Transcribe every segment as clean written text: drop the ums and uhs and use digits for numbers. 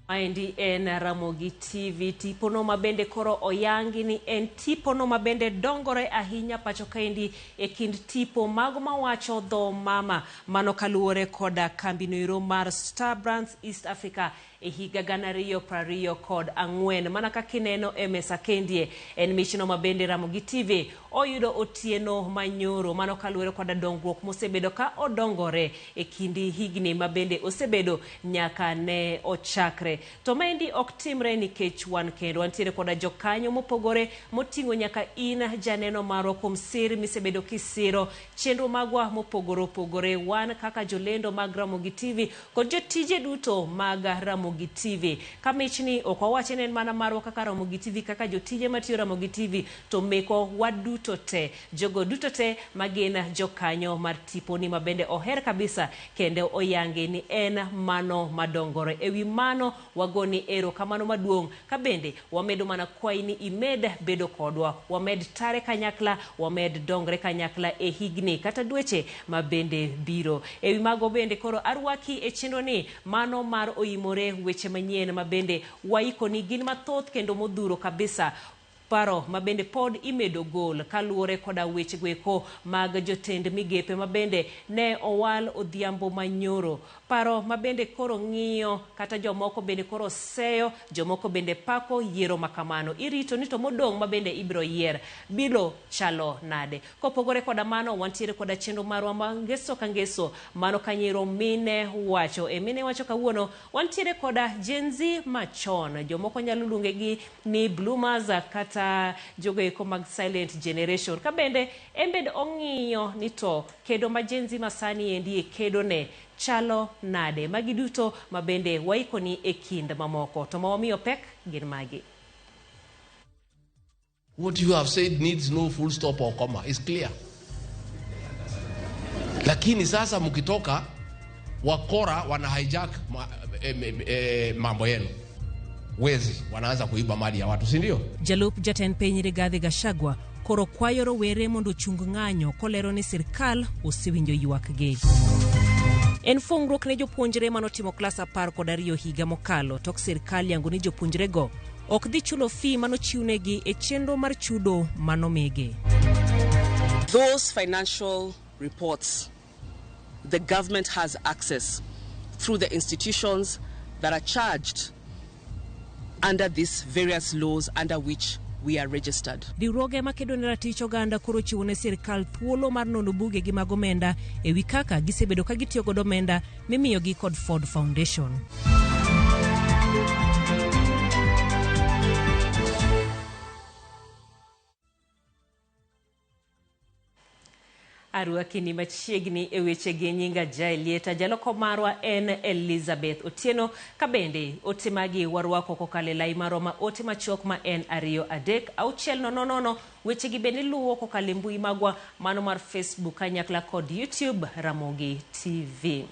Maendi en Ramogi TV, tipono mabende koro oyangi ni en tipono mabende dongore ahinya pacho kaendi e kind tipo mago mawacho dho mama. Mano kaluwore koda kambinoero mar Star Brands East Africa e higa 2024. Mana kaka ineno e mesa kendie, en michno mabende Ramogi TV oyudo otieno manyoro. Mano kaluwore koda dongruok mosebedo ka odongore e kind higni mabende osebedo nyaka ne ochakre. To maendi ok timre nikech wan kendo, wantiere koda jokanyo mopogore moting'o nyaka in janeno marwa kuom sir misebedo kisiro chenro magwa mopogore opogore. Wan kaka jolendo mag Ramogi TV kod jotije duto mag Ramogi TV. Ka michni ok wawache ni en mana marwa kaka Ramogi TV, kaka jotije matiyo Ramogi TV, to mekwa waduto te, jogo duto te magin jokanyo mar tiponi mabende oher kabisa kendo oyangi ni en mano madongore. Ewi mano wagoni erokamano maduong' ka bende wamedo mana kwayi ni imed bedo kodwa, wamed tare kanyakla, wamed dongre kanyakla e higni kata dweche ma bende biro. Ewi mago bende koro arwaki e chenro ni mano mar oimore weche manyien ma bende waikoni gin mathoth kendo modhuro kabisa. Paro mabende pod imedo gol kaluwore koda weche goeko mag jotend migepe mabende ne owal odhiambo manyoro. Paro mabende koro ng'iyo kata jomoko bende koro seyo, jomoko bende pako yiero makamano. Irito ni to modong' mabende ibiro yier biro chalo nade. Kopogore koda mano, wantiere koda chenro marwa ma ngeso ka ngeso, mano kanyero mine wacho. E mine wacho kawuono, wantiere koda Gen Z machon. Jomoko nyalo luonge gi ni bloomers kata jogo eko mag silent generation. Ka bende en bende ong'iyo ni to kedo ma Gen Z masani endi e kedo ne chalo nade. Magi duto ma bende waikoni e kind mamoko. To ma wamiyo pek gin magi. What you have said needs no full stop or comma. It's clear. Lakini sasa mkitoka wakora wana hijack mambo yenu. Wezi wanaanza kuiba mali ya watu, si ndio? Jalup jatend piny Rigathi Gachagua koro kwayo rowere mondo ochung ng'anyo kolero ni sirkal osewinjo ywakgi. En fungruok ne jopuonjre manotimo klas 12 higa mokalo tok sirkal yango ni jopuonjrego ok dhi chulo fee manochiwnegi e chenro mar chudo manomigi. Those financial reports, the government has access through the institutions that are charged under these various laws under which we are registered. Riwruoge makedo ne ratich oganda koro chiwo ne sirkal thuolo mar nono bugegi mag omenda e wi kaka gisebedo ka gitiyo kod omenda mimiyogi kod Ford Foundation. Arwaki ni machiegni e weche gi nyinga Jaelieta. Jaloko marwa en Elizabeth Otieno. Kabende ote magi warwako kokalo e lai marwa ma ote machuok ma en 2 3 6 0 0. Weche gi bende luwo kokalo e mbui magwa mano mar Facebook kanyakla kod YouTube Ramogi TV.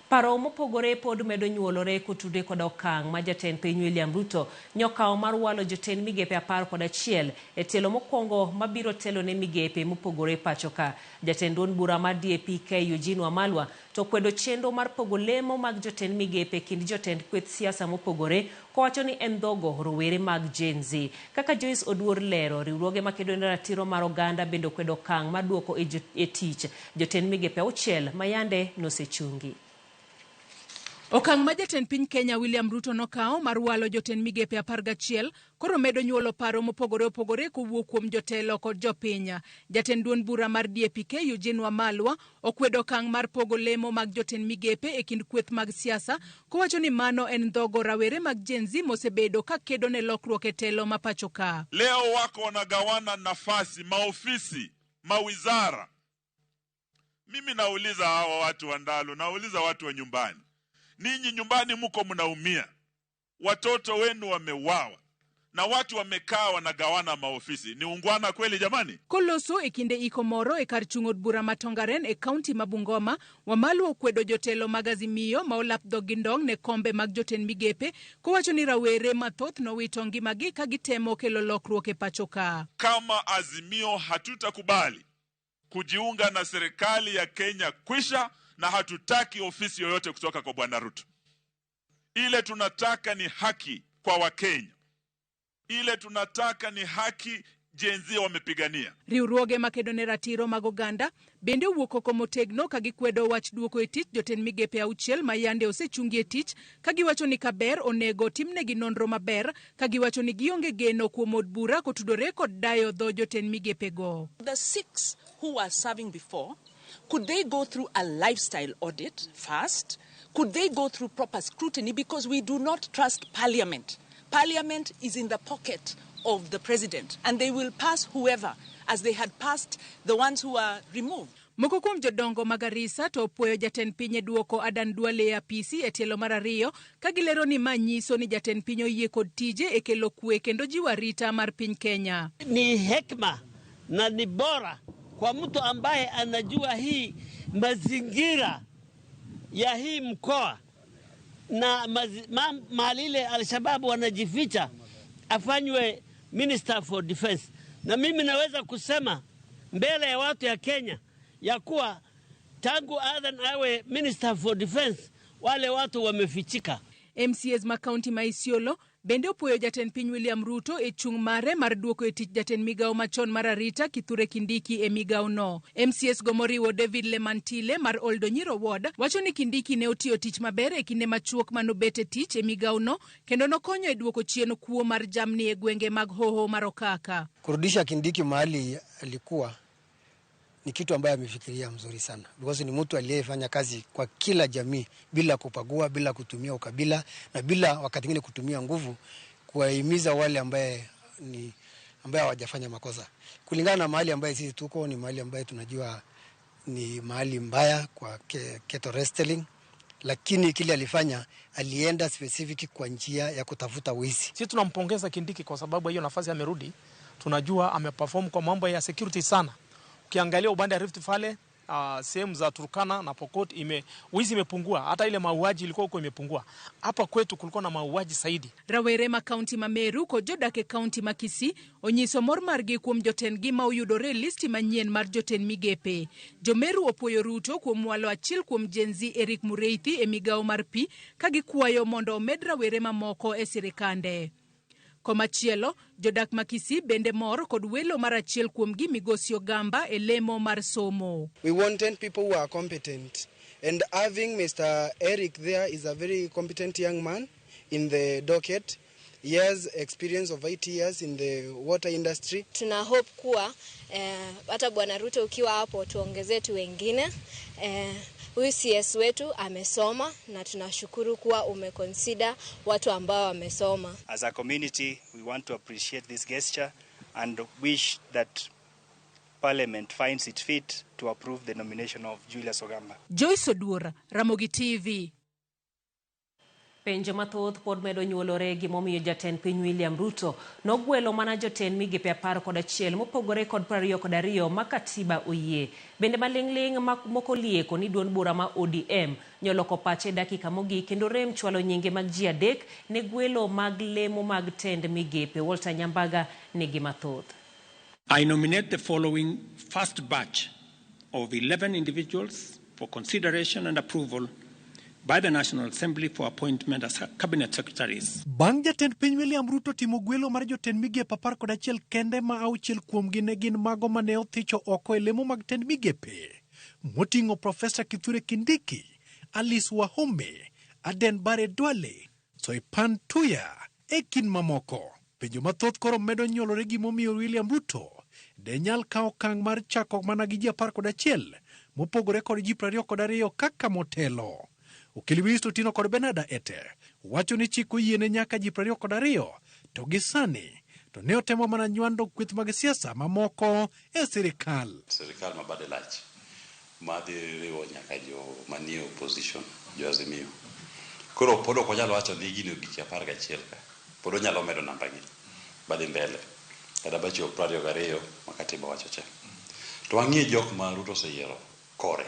Paro mopogore pod medo nyuolore kotudore kod okang' ma jatend piny William Ruto nyokawo mar walo jotend migepe 11 e tielo mokwongo mabiro telo ne migepe mopogore pacho ka. Jatend duond bura mar DAP-K Eugene Wamalwa to kwedo chenro mar pogo lemo mag jotend migepe kind jotend kweth siasa mopogore kowacho ni en dhogo rowere mag Gen Z. Kaka Joyce Oduor lero, riwruoge makedo ne ratiro mar oganda bende okwedo okang' mar duoko e tich jotend migepe 6 ma yande nosechungi. Okang' ma jatend piny Kenya William Ruto nokawo mar walo jotend migepe 11 koro medo nyuolo paro mopogore opogore kowuok kuom jotelo kod jopiny. Jatend duond bura mar DAP-K Eugene Wamalwa okwedo okang' mar pogo lemo mag jotend migepe e kind kweth mag siasa kowacho ni mano en dhogo rawere mag Gen Z mosebedo ka kedo ne lokruok e telo ma pacho ka. Leo wako wanagawana nafasi, maofisi, mawizara. Mimi nauliza hawa watu wa Ndalu, nauliza watu wa nyumbani. Ninyi nyumbani mko mnaumia. Watoto wenu wamewawa. Na watu wamekaa wanagawana maofisi. Ni ungwana kweli jamani? Koloso e kinde iko moro e kar chung' od bura ma Tongaren e kaunti ma Bungoma, Wamalwa okwedo jotelo mag Azimio ma olap dhog gi ndong' ne kombe mag jotend migepe, kowacho ni rawere mathoth nowito ngimagi ka gitemo kelo lokruok e pacho ka. Kama Azimio hatutakubali kujiunga na serikali ya Kenya kwisha, na hatutaki ofisi yoyote kutoka kwa Bwana Ruto. Ile tunataka ni haki kwa Wakenya. Ile tunataka ni haki Gen Z wamepigania. Riwruoge makedo ne ratiro mag oganda bende owuok oko motegno ka gikwedo wach duoko e tich jotend migepe auchiel ma yande osechungi e tich ka giwacho ni kaber onego timnegi nonro maber ka giwacho ni gionge geno kuom od bura kotudore kod dayo dho jotend migepego. The six who were serving before, could they go through a lifestyle audit first? Could they go through proper scrutiny? Because we do not trust Parliament. Parliament is in the pocket of the president, and they will pass whoever, as they had passed the ones who were removed. Moko kuom jodongo mag Garissa to opuoyo jatend piny e duoko Adan Duale e apisi e tielo mar ariyo ka gilero ni ma nyiso ni jatend piny oyie kod tije e kelo kwe kendo jiwo arita mar piny Kenya. Ni hekima na ni bora kwa mtu ambaye anajua hii mazingira ya hii mkoa na mahali ile Alshababu wanajificha afanywe Minister for Defense. Na mimi naweza kusema mbele ya watu ya Kenya ya kuwa tangu Adan awe Minister for Defense wale watu wamefichika. MCAs ma kaunti ma Isiolo bende opuoyo jatend piny William Ruto e chung' mare mar duoko e tich jatend migawo machon mar arita Kithure Kindiki e migawo no. MCAs go moriwo David Lemantile mar Oldonyiro Ward wacho ni Kindiki ne otiyo tich maber e kinde machuok manobet e tich e migawo no kendo nokonyo e duoko chien kuo mar jamni e gwenge mag Hoho mar Okaka. Kurudisha Kindiki mahali alikuwa ni kitu ambaye amefikiria mzuri sana, because ni mtu aliyefanya kazi kwa kila jamii bila kupagua, bila kutumia ukabila na bila wakati mwingine kutumia nguvu kuwahimiza wale ambaye ni ambaye hawajafanya makosa. Kulingana na mahali ambaye sisi tuko ni mahali ambaye tunajua ni mahali mbaya kwa cattle rustling, lakini kile alifanya alienda specific kwa njia ya kutafuta wizi. Sisi tunampongeza Kindiki kwa sababu hiyo nafasi amerudi, tunajua ameperform kwa mambo ya security sana. Ukiangalia upande wa Rift Valley, sehemu za Turkana na Pokot wizi imepungua, hata ile mauaji ilikuwa huko imepungua. Hapa kwetu kulikuwa na mauaji zaidi. Rawere ma kaunti ma Meru kod jodak e kaunti ma Kisii onyiso mor margi kuom jotendgi ma oyudore e listi manyien mar jotend migepe. Jo-Meru opuoyo Ruto kuom walo achiel kuom Gen Z Eric Mureithi e migawo mar pi ka gikwayo mondo omed rawere mamoko e sirikande. Komachielo, jodak ma Kisii bende mor kod welo mar achiel kuomgi Migosi Ogamba e lemo mar somo. We wanted people who are competent, and having Mr. Eric there is a very competent young man in the docket. He has experience of 8 years in the water industry. Tuna hope kuwa hata Bwana Ruto ukiwa hapo tuongezee tu wengine. Huyu CS wetu amesoma na tunashukuru kuwa umeconsider watu ambao wamesoma. As a community, we want to appreciate this gesture and wish that Parliament finds it fit to approve the nomination of Julius Ogamba. Joyce Oduor, Ramogi TV. Penjo mathoth pod medo nyuolore gimomiyo jatend piny William Ruto nogwelo mana jotend migepe 11 mopogore kod 22 ma katiba oyie. Bende maling'ling' moko lieko ni duond bura ma ODM nyoloko pache dakika mogik kendo rem chwalo nyinge mag ji 3 ne gwelo mag lemo mag tend migepe. Walter Nyambaga nigi mathoth. I nominate the following first batch of 11 individuals for consideration and approval by the National Assembly for appointment as cabinet secretaries. Bang' jatend piny William Ruto timo gwelo mar jotend migepe 11 kende ma auchiel kuomgi ne gin mago mane othicho oko e lemo mag tend migepe moting'o Profesa Kithure Kindiki, Alice Wahome, Aden Bare Duale, Soipan Tuya e kind mamoko. Penjo mathoth koro medo nyuolore gimomiyo William Ruto de nyal kawo okang' mar chako mana gi ji 11 mopogore kod ji 22 kaka motelo. Okil Winston Otieno kod Bernard Ete wacho ni chik oyiene nyaka ji 22 to gi sani to ne otemo mana nywando kweth mag siasa mamoko e sirikal. Sirikal ma bade lach madhi riwo nyaka jo manie opposition, jo Azimio. Koro pod ok wanyal wacho ni gini ogik 11 ka. Pod onyalo medo namba gi badhi mbele kata bachop 22 ma katiba wacho cha. To wang'iye jok ma Ruto oseyiero kore.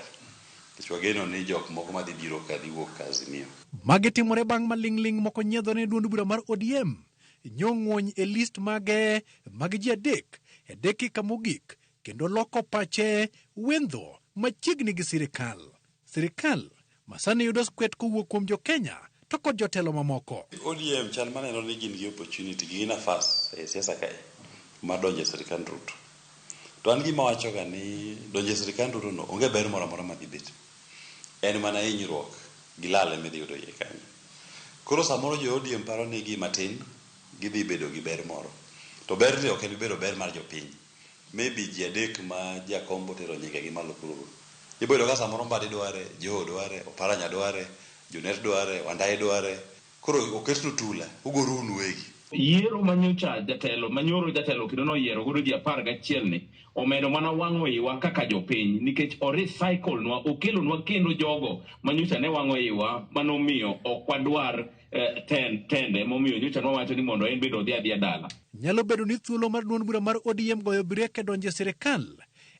Wageno ni jok moko madhi biro ka dhi wuok ka Azimio. Magi timore bang' maling'ling' moko nyiedho ne duond bura mar ODM nyong'uony e list mage mag ji 3 e dakika mogik kendo loko pache wendho machiegni gi sirikal. Sirikal ma sani yudo skwet kowuok kuom jo Kenya to kod jotelo mamoko. ODM chal maneno ni gin gi opportunity gi nafas e siasa kae mar donjo e sirkand Ruto. To an gima wachoga ni donjo e sirkand Ruto no onge ber moro amora madhi bet. En mana hinyruok gi lal ema idhi yudo iye kanyo. Koro samoro jo ODM paro ni gima tin gidhi bedo gi ber moro. To berni ok en bedo ber mar jopiny. Maybe ji adek ma Jakom botero nyingegi malo kuro. Ibo yudo ka samoro Mbadi dware, Joho dware, Oparanya dware, Junet dware, Wandayi dware. Koro oketnu tula, ugoru un uwegi. Yiero manyocha jatelo manyoro jatelo kendo noyiero godo ji 11 ni omedo mana wang'o iwa kaka jopiny nikech o recycle nwa okelonwa kendo jogo manyocha ne wang'o iwa manomiyo ok wadwar tende momiyo nyocha nwawacho ni mondo en bende odhi adhiya dala. Nyalo bedo ni thuolo mar duond bura mar ODM goyo brek e donjo e sirikal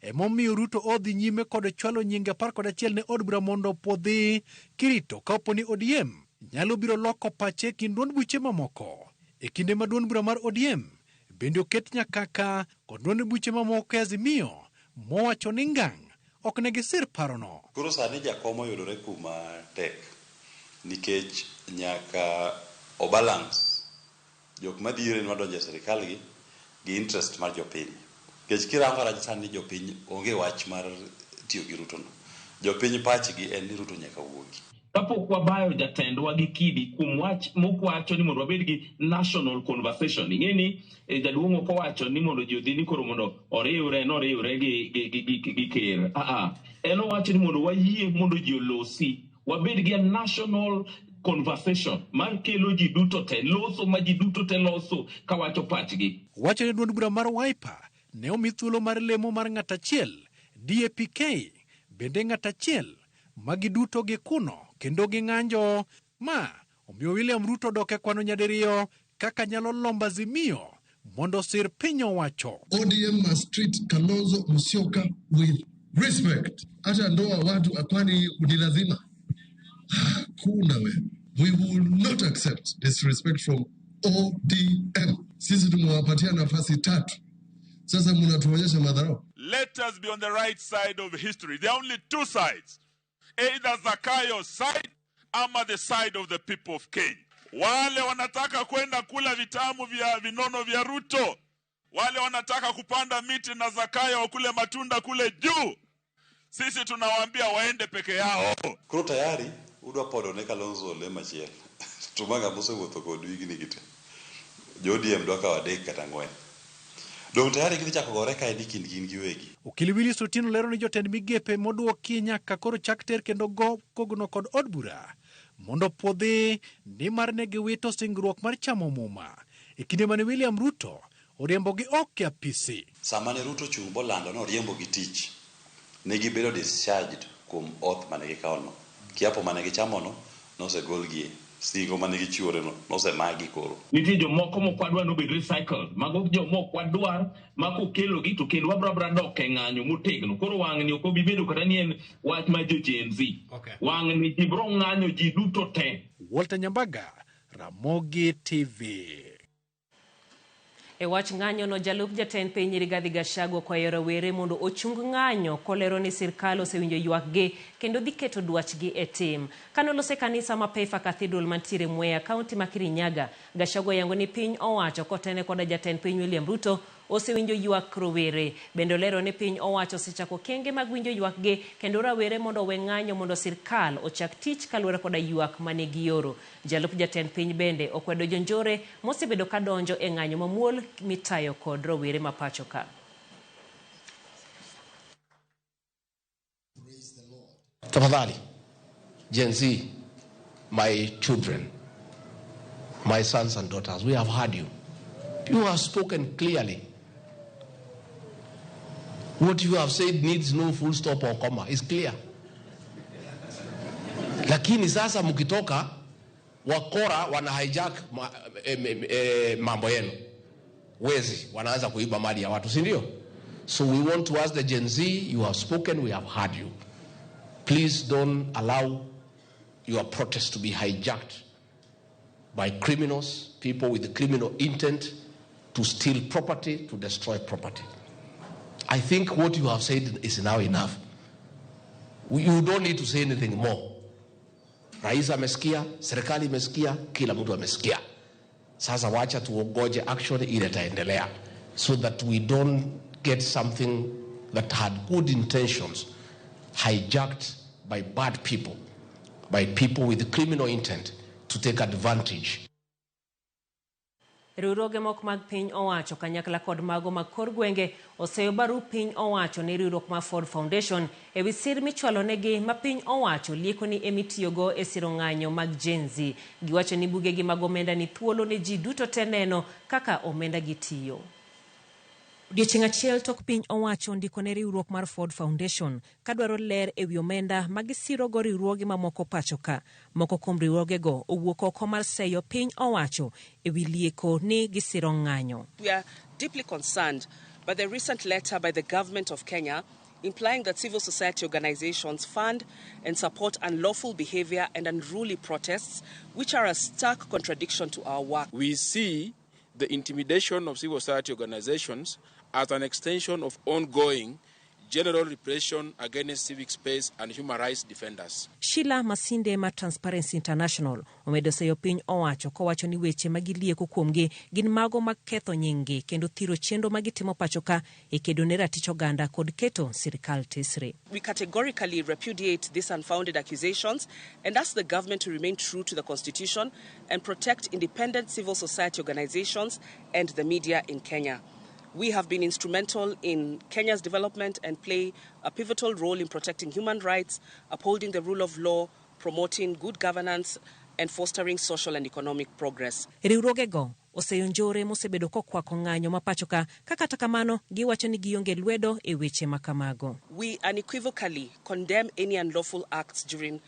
emomiyo Ruto odhi nyime kod chwalo nyinge 11 ne od bura mondo opuodhi kirito kapo ni ODM nyalo biro loko pache e kind duond buche mamoko. E kinde ma duond bura mar ODM bende oket nyakaka kod duond buche mamoko e Azimio mowacho ni ngang' ok ne gisir parono. Koro sani Jakom oyudore kuma tek nikech nyaka o balance jok madhire ni wadonjo e sirikal gi interest mar jopiny. Nikech kirango rach sani jopiny onge wach mar tiyo gi Ruto no. Jopiny pachgi en ni Ruto nyaka wuogi. Kapok wabayo jatendwa gi kidi kuom wach mokwacho ni mondo wabed gi national conversation. Ing'e ni jaduong' ok owacho ni mondo ji odhi ni koro mondo oriwre noriwre gi ker. En owacho ni mondo wayie mondo ji olosi. Wabed gi a national conversation mar kelo ji duto te, loso ma ji duto te loso kawacho pachgi. Wacho ni duond bura mar Wiper ne omi thuolo mar lemo mar ng'at achiel, DAPK bende ng'at achiel, magi duto gikuno kendo ging'anjo ma omiyo William Ruto dok e kwano nyadiriyo kaka nyalo lombo Azimio mondo osir piny owacho. ODM must treat Kalonzo Musyoka with respect. Hata ndoa watu kwani ni lazima? Hakuna we. We will not accept disrespect from ODM. Sisi tumewapatia nafasi tatu. Sasa mnatuonyesha madharau. Let us be on the right side of history. There are only two sides. Either Zakayo's side ama the side of the people of Kenya. Wale wanataka kwenda kula vitamu vya vinono vya Ruto, wale wanataka kupanda miti na Zakayo wakule matunda kule juu, sisi tunawaambia waende peke yao. Koro tayari udwa podo ne Kalonzo ole machielo. To maga mosewuotho kodu higni gi te. Jo ODM dwa kawo 3 kata 4. Dong tayari gidhi chako gore kae ni kind gin giwegi. Okili Willis Otieno lero ni jotend migepe moduoki nyaka koro chak ter kendo go kogno kod od bura mondo puodhi nimar ne giwito singruok mar chamo muma e kinde mane William Ruto oriembogi oko e apisi. Sama ne Ruto chung' bolando ni oriembogi tich, ne gibedo discharged kuom oath mane gikawono. Kiapo mane gichamono nosegolgie. Singo mane gichiworeno nosemagi koro. Nitie jomoko mok wadwar nobed recycled. Mago jomok wadwar ma kokelogi to kendo wabro abra dok e ng'anyo motegno. Koro wang'ni ok obi bedo kata ni en wach mar jo Gen Z. Wang'ni ji bro ng'anyo ji duto te. Walter Nyambaga, Ramogi TV. E wach ng'anyo no, jalup jatend piny Rigathi Gachagua okwayo rawere mondo ochung ng'anyo kolero ni sirkal osewinjo ywakgi kendo dhi keto dwachgi e tim. Kanoloso e kanisa ma Pefa Cathedral mantiere Mwea, kaunti ma Kirinyaga, Gachagua oyango ni piny owacho kotene koda jatend piny William Ruto osewinjo ywak rowere. Bende olero ni piny owacho osechako kenge mag winjo ywakgi kendo rawere mondo owe ng'anyo mondo sirkal ochak tich kaluwore koda ywak mane gioro. Jalup jatend piny bende okwedo jonjore mosebedo kadonjo e ng'anyo mamuol mitayo kod rowere ma pacho ka. Tafadhali, Gen Z, my children, my sons and daughters, we have heard you. You have spoken clearly. What you have said needs no full stop or comma. It's clear. Lakini sasa mkitoka, wakora wana hijack mambo yenu. Wezi wanaanza kuiba mali ya watu, si ndio? So we want to ask the Gen Z, you have spoken, we have heard you. Please don't allow your protest to be hijacked by criminals, people with criminal intent to steal property, to destroy property. I think what you have said is now enough. You don't need to say anything more. Rais amesikia, serikali imesikia, kila mtu amesikia. Sasa wacha tuongoje action ile itaendelea so that we don't get something that had good intentions hijacked by bad people, by people with criminal intent to take advantage. Riwruoge moko mag piny owacho kanyakla kod mago mag kor gwenge oseyo barup piny owacho ne riwruok mar Ford Foundation ewi sir michwalo negi ma piny owacho lieko ni emitiyogo e siro ng'anyo mag Gen Z. Giwacho ni bugegi mag omenda ni thuolo ne ji duto te neno kaka omenda gi tiyo. Odiechieng' achiel tok piny owacho ndiko ne riwruok mar Ford Foundation kadwaro ler ewi omenda ma gisirogo riwruoge mamoko pacho ka. Moko kuom riwruogego owuok oko mar seyo piny owacho ewi lieko ni gisiro ng'anyo. We are deeply concerned by the recent letter by the government of Kenya implying that civil society organizations fund and support unlawful behavior and unruly protests, which are a stark contradiction to our work. We see the intimidation of civil society organizations as an extension of ongoing general repression against civic space and human rights defenders. Sheila Masinde ma Transparency International omedo seyo piny owacho kowacho ni weche ma gilieko kuomgi gin mago mag ketho nyinggi kendo thiro chenro ma gitimo pacho ka e kedo ne ratich oganda kod keto sirikal tesre. We categorically repudiate these unfounded accusations and ask the government to remain true to the Constitution and protect independent civil society organizations and the media in Kenya. We have been instrumental in Kenya's development and play a pivotal role in protecting human rights, upholding the rule of law, promoting good governance, and fostering social and economic progress. Riwruogego oseyo njore mosebedo kokwako ng'anyo ma pacho ka kata kamano giwacho ni gionge lwedo e weche ma kamago. We unequivocally condemn any unlawful acts during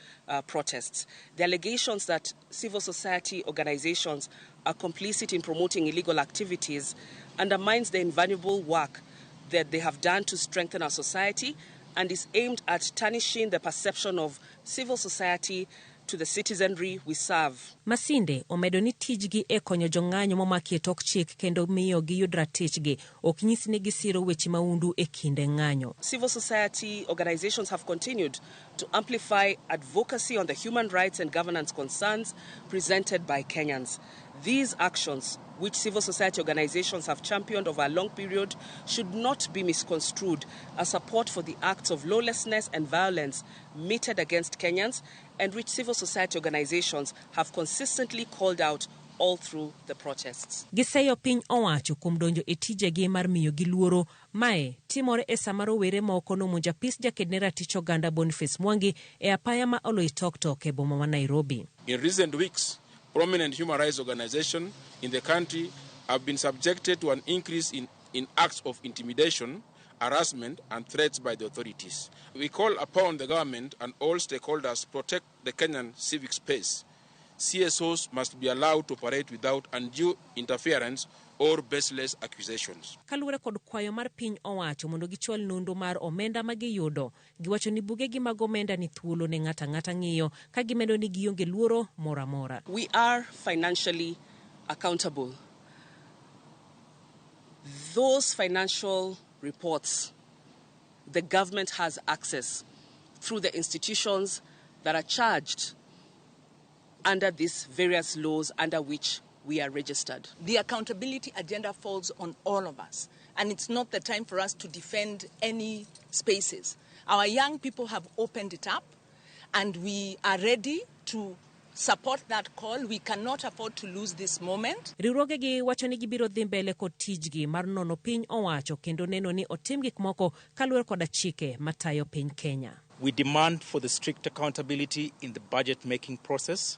protests. The allegations that civil society organizations are complicit in promoting illegal activities undermines the invaluable work that they have done to strengthen our society and is aimed at tarnishing the perception of civil society to the citizenry we serve. Masinde omedo ni tijgi e konyo jong'anyo momaki e tok chik kendo miyo giyud ratichgi ok nyis ni gisiro weche maundu e kinde ng'anyo. Civil society organizations have continued to amplify advocacy on the human rights and governance concerns presented by Kenyans. These actions, which civil society organizations have championed over a long period, should not be misconstrued as support for the acts of lawlessness and violence meted against Kenyans and which civil society organizations have consistently called out all through the protests. Giseyo piny owacho kuom donjo e tijegi mar miyo gi luoro. Mae timore e sama rowere moko nomonjo apis jaked ne ratich oganda Boniface Mwangi e apaya ma Oloitoktok e boma ma Nairobi. In recent weeks, prominent human rights organizations in the country have been subjected to an increase in acts of intimidation, harassment, and threats by the authorities. We call upon the government and all stakeholders to protect the Kenyan civic space. CSOs must be allowed to operate without undue interference or baseless accusations. Kaluwore kod kwayo mar piny owacho mondo gichwal nonro mar omenda ma giyudo, giwacho ni bugegi mag omenda ni thuolo ne ng'ato ang'ata ng'iyo ka gimedo ni gionge luoro moro amora. We are financially accountable. Those financial reports, the government has access through the institutions that are charged under these various laws under which we are registered. The accountability agenda falls on all of us, and it's not the time for us to defend any spaces. Our young people have opened it up, and we are ready to support that call. We cannot afford to lose this moment. Riwruogegi wacho ni gibiro dhi mbele kod tijgi mar nono piny owacho kendo neno ni otim gik moko kaluwore koda chike matayo piny Kenya. We demand for the strict accountability in the budget-making process,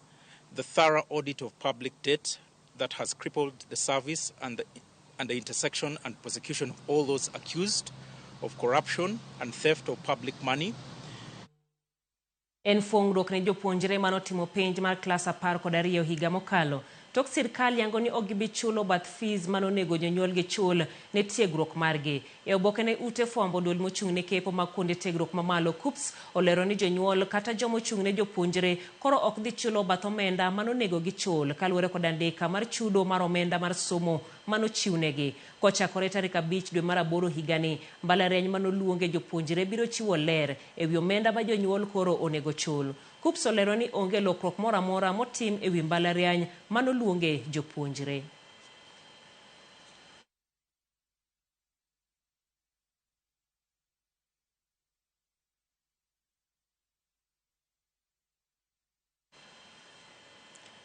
the thorough audit of public debt that has crippled the service and the intersection and prosecution of all those accused of corruption and theft of public money. En fuong'ruok ne jopuonjre manotimo penj mar klas 12 higa mokalo. Tok sirkal yango ni ok gibi chulo bath fees manonego jonyuolgi chul ne tiegruok margi. E oboke ne ute fwambo duol mochung' ne kepo mag kuonde tiegruok mamalo KUCCPS olero ni jonyuol kata jomochung' ne jopuonjre koro ok dhi chulo bath omenda manonego gichul kaluwore kod andika mar chudo mar omenda mar somo manochiwnegi. Kochakore tarik 5 dwe mar 8 higani, mbalariany manoluonge jopuonjre biro chiwo ler ewi omenda ma jonyuol koro onego chul. KUCCPS olero ni onge lokruok moro amora motim ewi mbalariany manoluonge jopuonjre.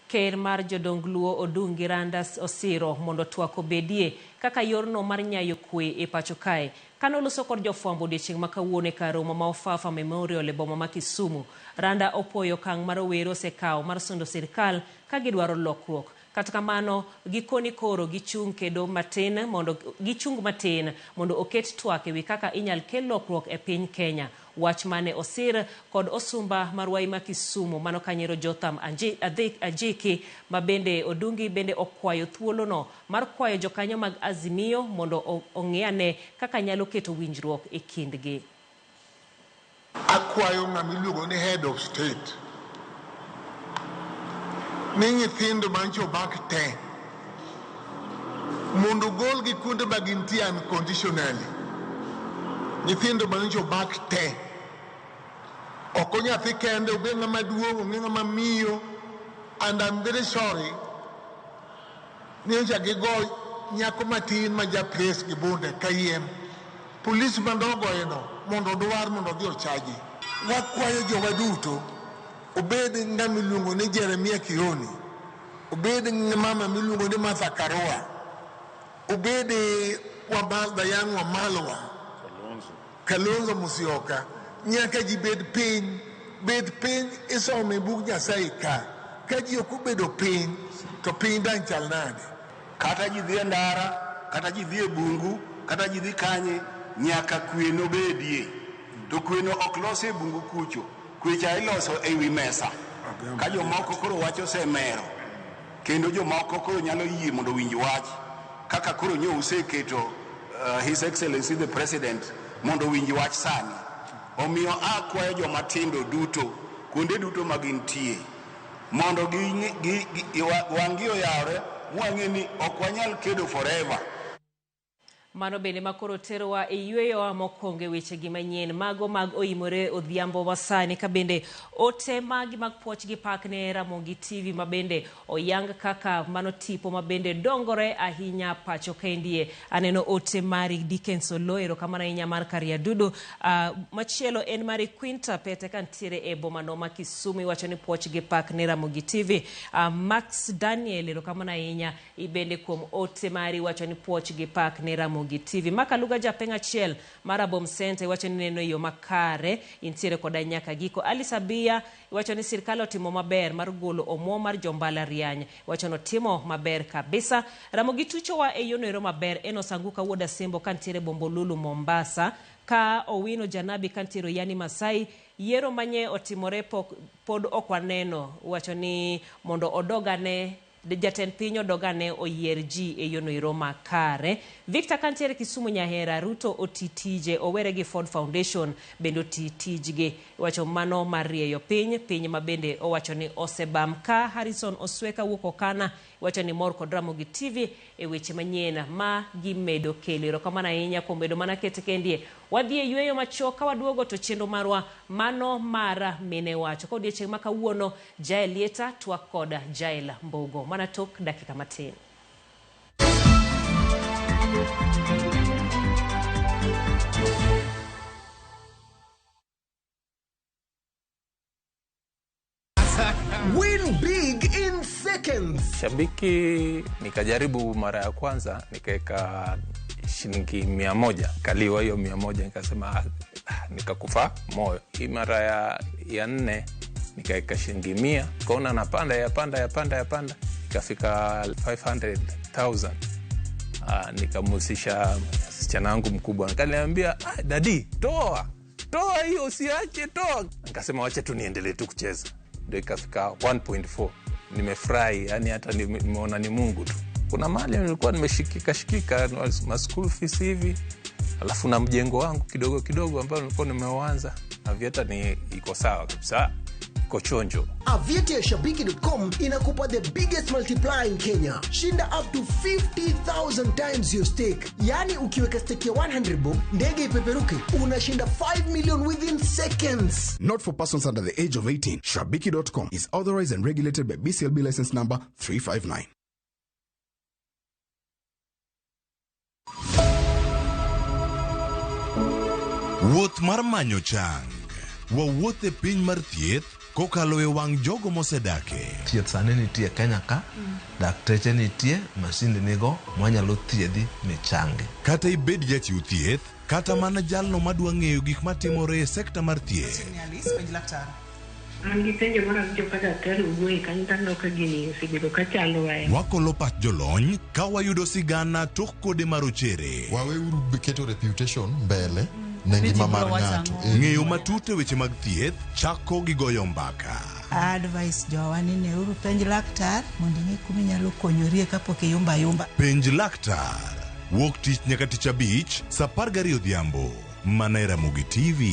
Ker mar jodong Luo Odungi Randa osiro mondo twak obedie kaka yorno mar nyayo kwe e pacho kae. Kanoloso kod jofwambo odiechieng' ma kawuono e kar romo ma Ofafa Memorial e boma ma Kisumu, Randa opuoyo okang' ma rowere osekawo mar sundo sirkal ka gidwaro lokruok. Kata kamano, gikoni koro gichung' kedo matin mondo gichung matin mondo oket twak ewi kaka inyal kel lokruok e piny Kenya. Wach mane osir kod osumba mar wai ma Kisumu mano kanyero Jotham Ajiki ma bende Odungi bende okwayo thuolono mar kwayo jokanyo mag Azimio mondo ong'e kaka nyalo keto winjruok e kindgi. Akwayo ng'ama iluongo ni head of state ni nyithindo mancho omak te mondo ogolgi kuonde ma gintie unconditionally. Nyithindo mancho omak te, ok nyathi kende, obed ng'ama duong', ong'e ng'ama miyo. And I'm very sorry ni nyocha gigo nyako matin ma ja press gi bunde kayiem. Polis mane ogoye no mondo odwar mondo odhi ochaji. Wakwayo jowa duto obed ng'ama iluongo ni Jeremia Kioni, obed mama miluongo ni Martha Karua, obed Diane Wamalwa, Kalonzo Musyoka, nyaka ji bed piny, bed piny isome bug Nyasaye ka. Ka ji ok obedo piny, to piny dang' chal nade? Kata ji dhi e ndara, kata ji dhi e bungu, kata ji dhi kanye, nyaka kwe nobedie. To kweno ok los e bungu kucho, kwecha iloso e wi mesa. Ka jomoko koro wach osemero, kendo jomoko koro nyalo yie mondo owinj wach, kaka koro nyo useketo His Excellency the President mondo owinj wach sani. Omiyo akwayo joma tindo duto, kuonde duto ma gintie, mondo wang'gi oyawre mwang'e ni ok wanyal kedo forever. Mano bende makoro terowa e yweyowa mokwongo e wechegi manyien mago mag oimore odhiambo masani, ka bende ote magi mag puoch gi pak ne Ramogi TV ma bende oyang kaka mano tipo ma bende dongore ahinya pacho kendie. Aneno ote mari Dickens Olo, erokamano ahinya mar Kariadudu. Machielo en mari Quinta Pete kantiere e bomano ma Kisumu, iwacho ni puoch gi pak ne Ramogi TV. Max Daniel, erokamano ahinya ibende kuom ote mari, iwacho ni puoch gi pak ne Ramogi TV. Makaluga japeng' achiel mar Abom Center iwacho ni neno e yo makare, intiere koda nyaka giko. Alice Abia iwacho ni sirkal otimo maber mar golo omuom mar jombalariany, iwacho ni otimo maber kabisa. Ramogi tuchowa e yono ero maber. Enos Anguka wuod Asembo kantiere Bombolulu Mombasa, ka Owino Janabi kantiere Yani Masai, yiero manye otimore pod ok waneno, iwacho ni mondo odogane jatend piny odogane oyier ji e yono ero makare. Victor kantiere Kisumu Nyahera, Ruto oti tije owere gi Ford Foundation bende oti tijgi, iwacho mano mar rieyo piny, piny ma bende owacho ni osebam. Ka Harrison Osweka wuok Okana iwacho ni mor kod Ramogi TV e weche manyien ma gimedo kelo. Erokamano ahinya kuom bedo mana kete kendie. Wadhi e yweyo machuok, ka waduogo to chenro marwa mano mar mine wacho. Ka odiechieng' ma kawuono Jael Lieta twak kod Jael Mbogo. Mana tok dakika matin. Win big in seconds. Shabiki nikajaribu mara ya kwanza nikaweka shilingi 100, kaliwa hiyo 100, nikasema nikakufa moyo. Hii mara ya nne nikaweka shilingi 100, kaona napanda yapanda yapanda yapanda, ikafika 500,000. Nikamhusisha msichana wangu mkubwa, akaniambia dadi, toa hiyo usiache, toa. Nikasema wacha tu niendelee tu kucheza, ndio ikafika 1.4. Nimefurahi, yani hata nimeona ni Mungu tu. Kuna mahali nilikuwa nimeshikika shikika ma school fees hivi, alafu na mjengo wangu kidogo kidogo ambao nilikuwa nimeuanza, Aviator ni iko sawa kabisa, iko Niko chonjo. Aviete ya Shabiki.com inakupa the biggest multiplier in Kenya. Shinda up to 50,000 times your stake. Yaani ukiweka stake ya 100 bob, ndege ipeperuke, unashinda 5 million within seconds. Not for persons under the age of 18. Shabiki.com is authorized and regulated by BCLB license number 359. Wuoth mar manyo chang. Wawuoth e piny mar thieth kokalo e wang' jogo mosedake. Thieth sani nitie Kenya ka, dakteche nitie, masinde nigo mwanyalo thiedhi michangi. Kata ibed jachiw thieth, kata mana jalno madwa ng'eyo gik matimore e sekta mar thieth. An gi penjo mar awinjo ka daktari owuoye kanyo to aneno ka gini osebedo ka chandowa ahinya. Wakolo pach jolony ka wayudo sigana tok kode marochere. Waweuru keto reputation mbele ne ngima mar ng'ato. Ng'eyo matut e weche mag thieth chako gi goyo mbaka. Advice jowa ni neuru penj laktar mondo ing'e kuma inyalo konyorie kapok iyumba ayumba. Penj laktar. Wuok tich nyaka tich abich, saa 12 odhiambo. Mana e Ramogi TV.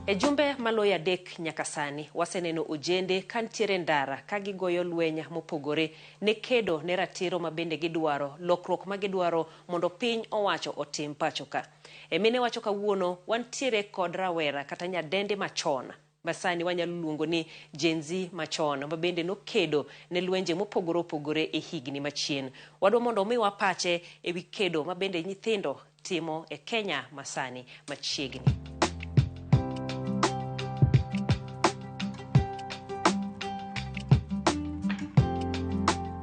E jumbe maloyo adek nyaka sani, waseneno ojende kantiere ndara ka gigoyo lweny mopogore ne kedo ne ratiro ma bende gidwaro, lokruok ma gidwaro mondo piny owacho otim pacho ka. E mine wacho kawuono wantiere kod rawera kata nyadende machon ma sani wanyalo luongo ni Gen Z machon ma bende nokedo ne lwenje mopogore opogore e higni machien. Wadwa mondo omiwa pache ewi kedo ma bende nyithindo timo e Kenya masani machiegni.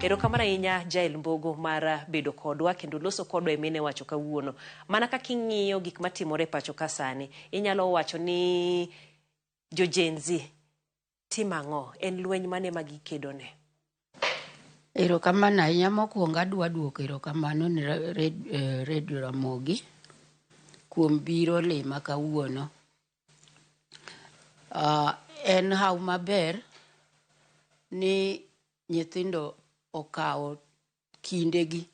Erokamano ahinya Jael Mbogo mar bedo kodwa kendo loso kodwa e mine wacho kawuono. Mana kaka ing'iyo gik matimore pacho ka sani, inyalo wacho ni jo Gen Z timo ang'o? En lweny mane ma gikedone? Erokamano ahinya. Mokwongo adwa duoko erokamano ne Radio Ramogi kuom biro lima kawuono. En haw maber ni nyithindo okawo kindegi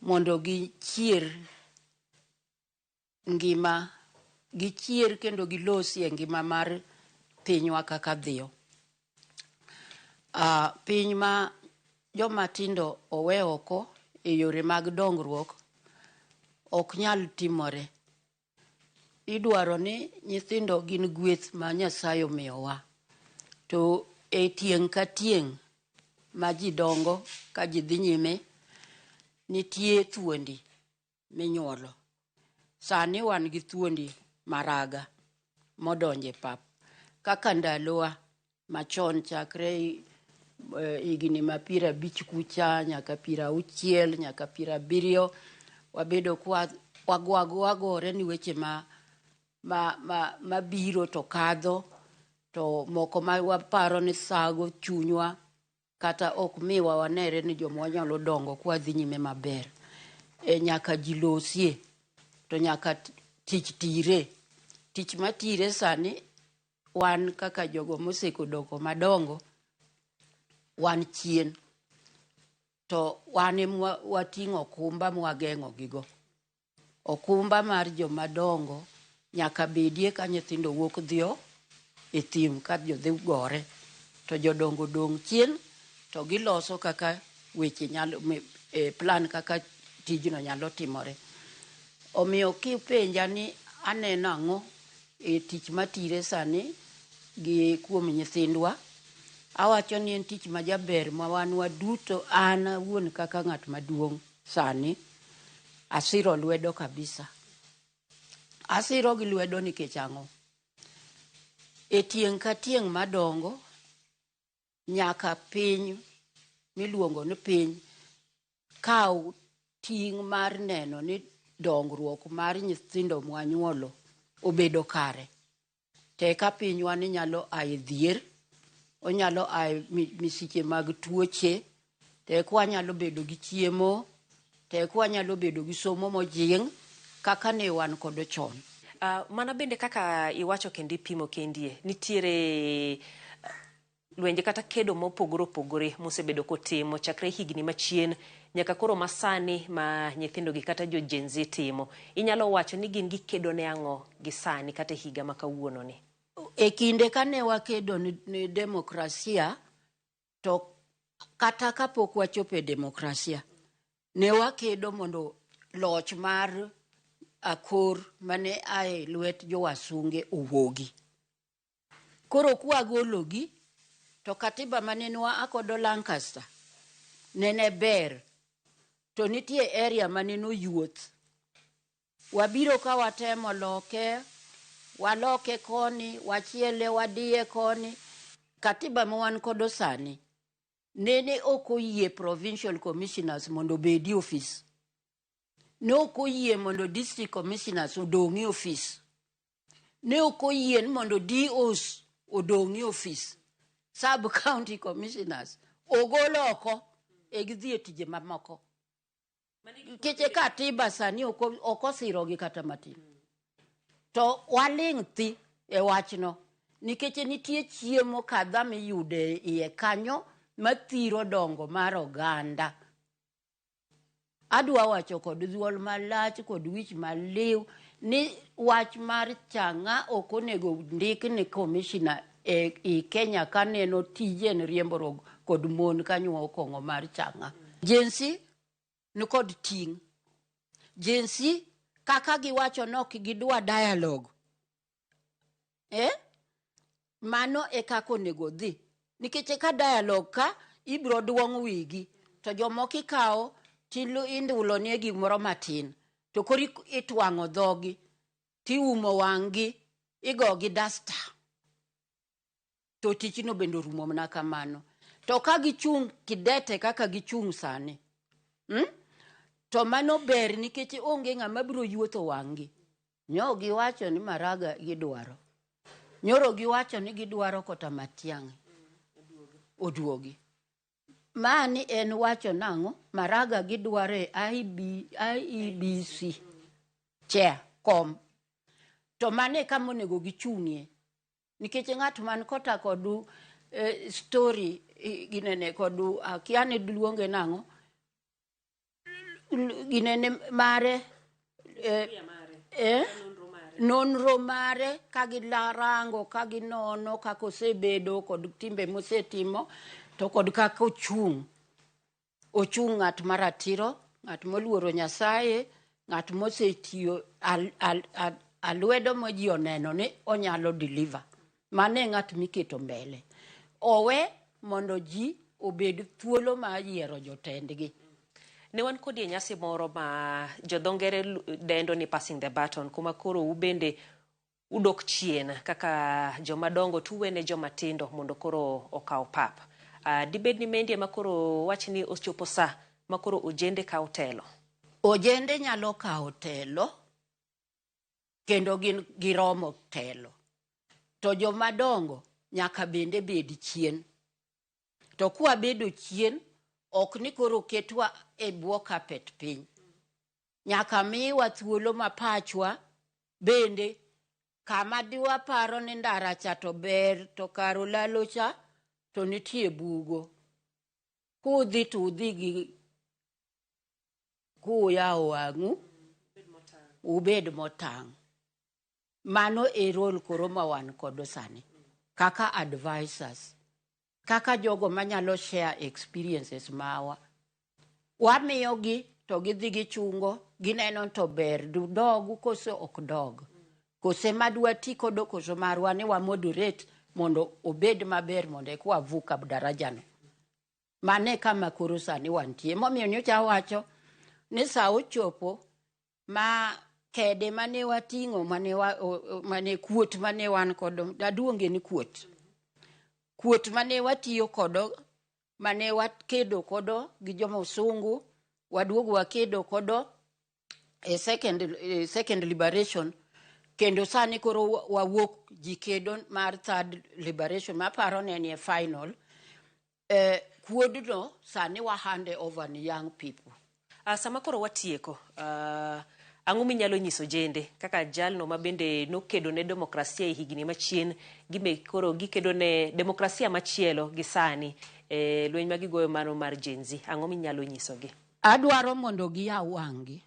mondo gichier ngima, gichier kendo gilosi e ngima mar pinywa kaka dhiyo. Piny ma joma tindo owe oko e yore mag dongruok ok nyal timore. Idwaro ni nyithindo gin gweth ma Nyasaye omiyowa. To e tieng' ka tieng' ma ji dongo ka ji dhi nyime, nitie thuondi minyuolo. Sani wan gi thuondi maraga modonje e pap. Kaka ndalowa machon chakre higni ma 50 kucha nyaka 60 nyaka 70 wabedo kwa wagore ni weche ma mabiro to kadho, to moko ma waparo ni sago chunywa kata ok miwa wanere ni joma wanyalo dongo kwa dhi nyime maber. Nyaka ji losie to nyaka tich tire. Tich matire sani wan kaka jogo mosekodoko madongo wan chien, to wan ema wating'o okumba mwageng'o gigo. Okumba mar joma dongo nyaka bedie ka nyithindo wuok dhiyo e thim ka jodhi gore, to jodongo dong' chien to giloso kaka weche nyalo plan kaka tijno nyalo timore. Omiyo kipenja ni aneno ang'o e tich matire sani gi kuom nyithindwa, awacho ni en tich majaber ma wan waduto, an awuon kaka ng'at maduong' sani asiro lwedo kabisa. Asiro gi lwedo nikech ang'o? E tieng' ka tieng' madongo, nyaka piny miluongo ni piny kaw ting' mar neno ni dongruok mar nyithindo mwanyuolo obedo kare. To eka pinywa ni nyalo ae dhier, onyalo ae misiche mag tuoche, to eka wanyalo bedo gi chiemo, to eka wanyalo bedo gi somo mojing' kaka ne wan kodo chon. Mana bende kaka iwacho kendo ipimo kendie, nitiere lwenje kata kedo mopogore opogore mosebedo kotimo chakre higni machien nyaka koro masani ma nyithindogi kata jo Gen Z timo. Inyalo wacho ni gin gikedo ne ang'o gi sani kata e higa ma kawuono ni? E kinde kane wakedo ni demokrasia, to kata kapok wachopo e demokrasia, ne wakedo mondo loch mar akor mane ae lwet jowasunge owuogi. Koro kwagologi, to katiba mane nwa akodo Lancaster nene ber, to nitie area mane noyuoth. Wabiro ka watemo loke, waloke koni, wachiele, wadiye koni. Katiba ma wan kodo sani nene ok oyie provincial commissioners mondo obedi ofis. Ne ok oyie mondo district commissioners odong' e ofis. Ne ok oyie ni mondo DOs odong' e ofis. Sub county commissioners ogol oko e gidhi e tije mamoko. Nikech katiba sani ok osirogi kata matin. To waling' thi e wachno nikech nitie chiemo kadha miyudo e iye kanyo mathiro dongo mar oganda. Adwa wacho kod dhuol malach kod wich maliw ni wach mar chang'a ok onego ndik ni commissioner e i Kenya kaneno tije en riembo kod mon kanyuowo kong'o mar chang'a. Gen Z ni kod ting'. Gen Z kaka giwacho ni ok gidwa dialogue. Mano e kaka onego dhi. Nikech ka dialogue ka ibiro duong' wigi to jomoko ikawo tindulo nie gimoro matin to koro itwang'o dhogi tiumo wang'gi igogi dasta to tichno bende orumo mana kamano. To ka gichung' kidete kaka gichung' sani, To mano ber nikech onge ng'ama biro yuotho wang'gi. Nyo giwacho ni Maraga gidwaro. Nyoro giwacho ni gidwaro kota Matiang'i oduogi. Mani en wacho nang'o? Maraga gidwaro e IEBC chair kom. To mano e kama onego gichung'ie. Nikech ng'at man kota kod story ginene kod akia ni luonge nang'o? Ginene mare nonro mare ka girango ka ginono kaka osebedo kod timbe mosetimo to kod kaka ochung'. Ochung' ng'at maratiro, ng'at moluoro Nyasaye, ng'at mosetiyo alwedo ma ji oneno ni onyalo deliver. Mano e ng'at miketo mbele. Owe mondo ji obed thuolo mar yiero jotendgi. Ne wan kodi e nyasi moro ma jodho ngere dendo ni passing the baton, kuma koro ubende udok chien kaka joma dongo tuwene joma tindo mondo koro okaw pap. Dibed ni mendi ema koro wach ni ochopo sa ma koro ojende kawo telo? Ojende nyalo kawo telo kendo gin giromo telo. To joma dongo nyaka bende bed chien. To kwabedo chien, ok ni koro ketwa e bwo carpet piny. Nyaka miwa thuolo ma pachwa bende kama diwaparo ni ndara cha to ber to kar olalo cha to nitie bugo. Kudhi to udhi gi kuyawo wang'u ubed motang'. Mano e role koro ma wan kodo sani kaka advisors, kaka jogo manyalo share experiences mawa. Wamiyogi to gidhi gichungo, gineno to ber dog koso ok dog. Kose madwa ti kodo koso marwa ni wa moderate mondo obed maber mondo eka wavuka daraja no. Mano e kama koro sani wantie. Momiyo nyocha awacho ni sa ochopo ma Kede mane wating'o mane wa, mane kuot mane wan kodo, daduonge ni kuot. Kuot mane watiyo kodo, mane wakedo kodo gi joma osungu, waduogo wakedo kodo e second liberation, kendo sani koro wawuok ji kedo mar third liberation, maparo ne ni e final. Kuodno sani wa hand over ni young people. Sama koro watieko, ang'o minyalo nyiso jende kaka jalno ma bende nokedo ne demokrasia e higni machien, gibe koro gikedo ne demokrasia machielo gi sani e lweny ma gigoyo mano mar Gen Z, ang'o minyalo nyisogi? Adwaro mondo giyaw wang'gi,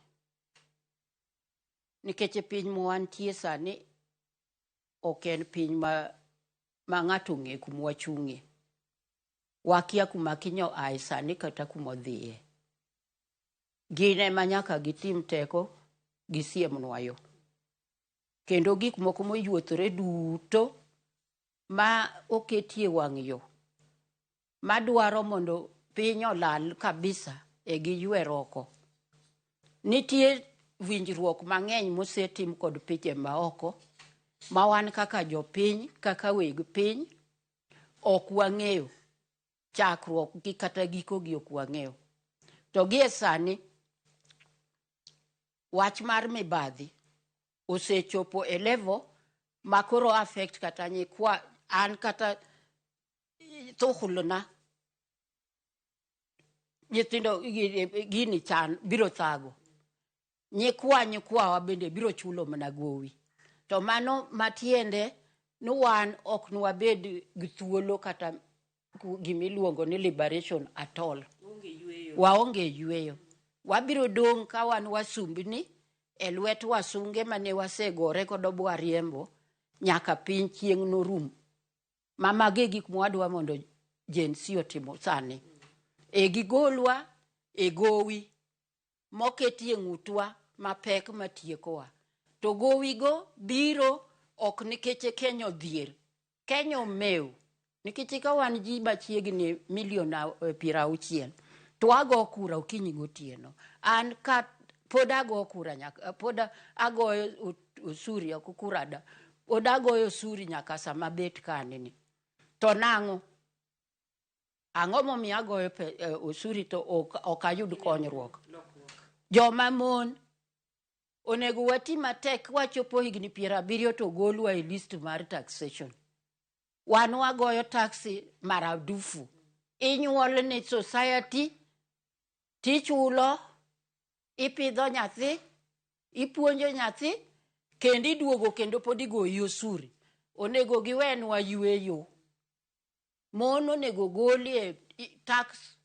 nikech e piny mwantie sani ok en piny ma ng'ato ong'e kuma wachung'ie. Wakia kuma Kenya oaye sani kata kuma odhiye. Gin ema nyaka gitim teko gisiemnwa yo. Kendo gik moko moyuothore duto ma oketie wang' yo, madwaro mondo piny olal kabisa e giywer oko. Nitie winjruok mang'eny mosetim kod pinje maoko, ma wan kaka jopiny, kaka weg piny, ok wang'eyo chakruok gi kata gikogi ok wang'eyo. To gie sani, wach mar mibadhi osechopo e level ma koro affect kata nyikwa, an kata thuhulna, nyithindo gini chan biro thago. Nyikwawa bende biro chulo mana gowi. To mano matiende ni wan ok nwabed gi thuolo kata gimiluongo ni liberation at all. Waonge yweyo. Wabiro dong' ka wan wasumbni e lwet wasunge mane wasegore kodo bwariembo nyaka piny chieng' norum. Ma magi e gik mwadwa mondo Gen Z otimo sani. E gigolwa e gowi moketie ng'utwa mapek matiekowa. To gowigo biro ok nikech Kenya odhier. Kenya omew. Nikech ka wan ji machiegni milion 60, to wago kura okinyi gotieno. An ka pod ago kura nyaka, pod agoyo osuri, ok kura da. Pod agoyo osuri nyaka sama bet kanini. To nang'o? Ang'o momiyo agoyo osuri to ok ayud konyruok? Joma mon onego wati matek wachopo higni 70 to golwa e list mar taxation. Wan wagoyo taxi maradufu. Inyuol ni society, tichulo, ipidho nyathi, ipuonjo nyathi, kendo iduogo kendo pod igoyi osuri. Onego giwenwa yweyo. Mon onego golie tax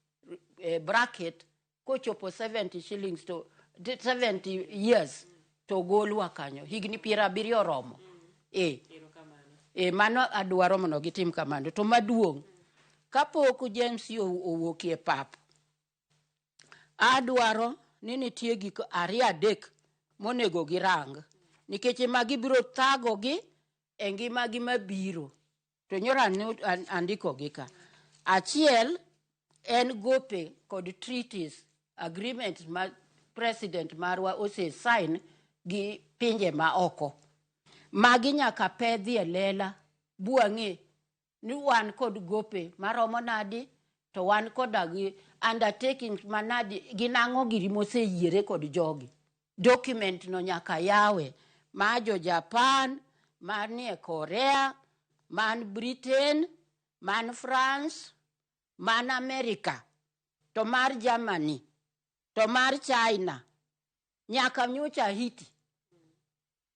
bracket kochopo 70 shillings to 70 years to golwa kanyo. Higni 70 oromo. Mano adwaro mondo gitim kamano. To maduong', kapok James owuok e pap, adwaro ni nitie gik 2-3 monego girang, nikech ema gibiro thagogi e ngimagi mabiro. To nyoro andikogi ka. Achiel en gope kod treaties, agreements ma president marwa ose sign gi pinje ma oko. Magi nyaka pedhi e lela bwang'e ni wan kod gope maromo nadi, to wan koda gi undertakings manadi, gin ang'o giri moseyiere kod jogi. Document no nyaka yawe, ma jo Japan, manie Korea, man Britain, man France, man America, to mar Germany, to mar China, nyaka nyocha Haiti.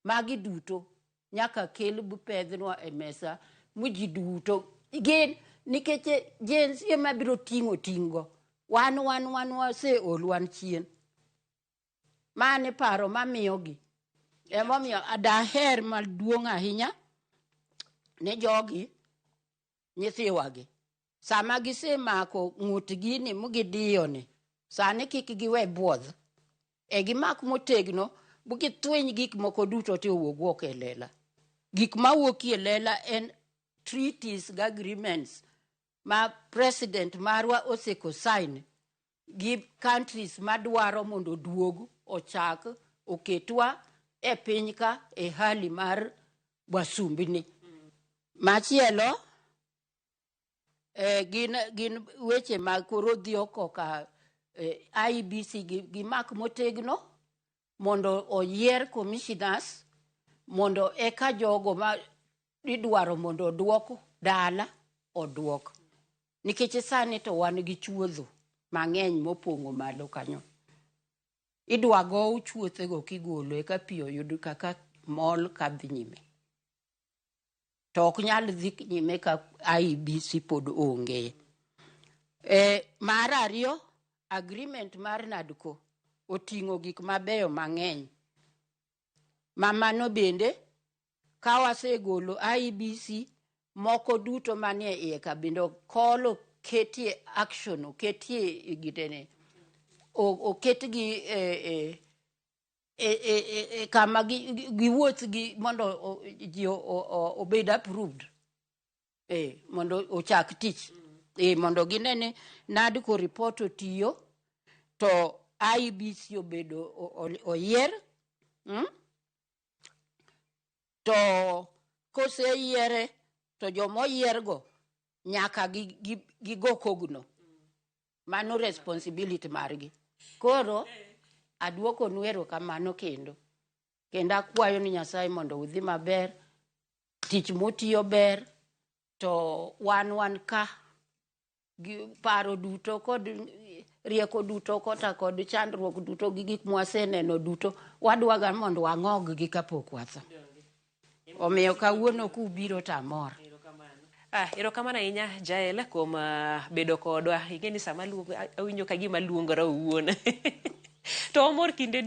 Magi duto nyaka kel bupedhnwa e mesa muji duto. Gin nikech Gen Z ema biro ting'o ting'go. Wan waseol wan chien. Mane paro mamiyogi. Emomiyo daher maduong' ahinya ne jogi, nyithiwagi. Sama gisemako ng'utgi ni mugidiyo ni, sani kik giwe buodh. E gimak motegno, gitwiny gik moko duto te owuog oko e lela. Gik mawuok e lela en treaties gi agreements ma president marwa oseko sign gi countries madwaro mondo oduog ochak oketwa e piny ka e hali mar wasumbini. Machielo gin weche mag koro dhi oko ka IEBC gimak motegno mondo oyier commissioners mondo eka jogo ma idwaro mondo oduok dala oduok. Nikech sani to wan gi chuodho mang'eny mopong'o malo kanyo. Idwa gow chuothego kigolo eka pi oyud kaka mol kadhi nyime. To ok nyal dhi nyime ka IEBC pod onge. Mar ariyo, agreement mar NADCO oting'o gik mabeyo mang'eny. Ma mano bende ka wasegolo IEBC moko duto manie iye ka bende kol oketie action, oketie gitene, oketgi e kama giwuoth gi mondo ji obed approved, mondo ochak tich, mondo gine ni NADCO report otiyo to IEBC obedo oyier, To koseyiere to jomoyiergo nyaka gigo kogno. Mano responsibility margi. Koro aduokonu erokamano kendo. Kendo akwayo ni Nyasaye mondo udhi maber, tich mutiyo ber, to wan ka gi paro duto kod rieko duto kota kod chandruok duto gi gik mwaseneno duto, wadwaga mondo wang'og gi kapok watho. Omiyo kawuono kubiro to amor. Erokamano ahinya Jael kuom bedo kodwa. Ing'e ni sama awinjo ka gima luongora owuon. To wamor kinde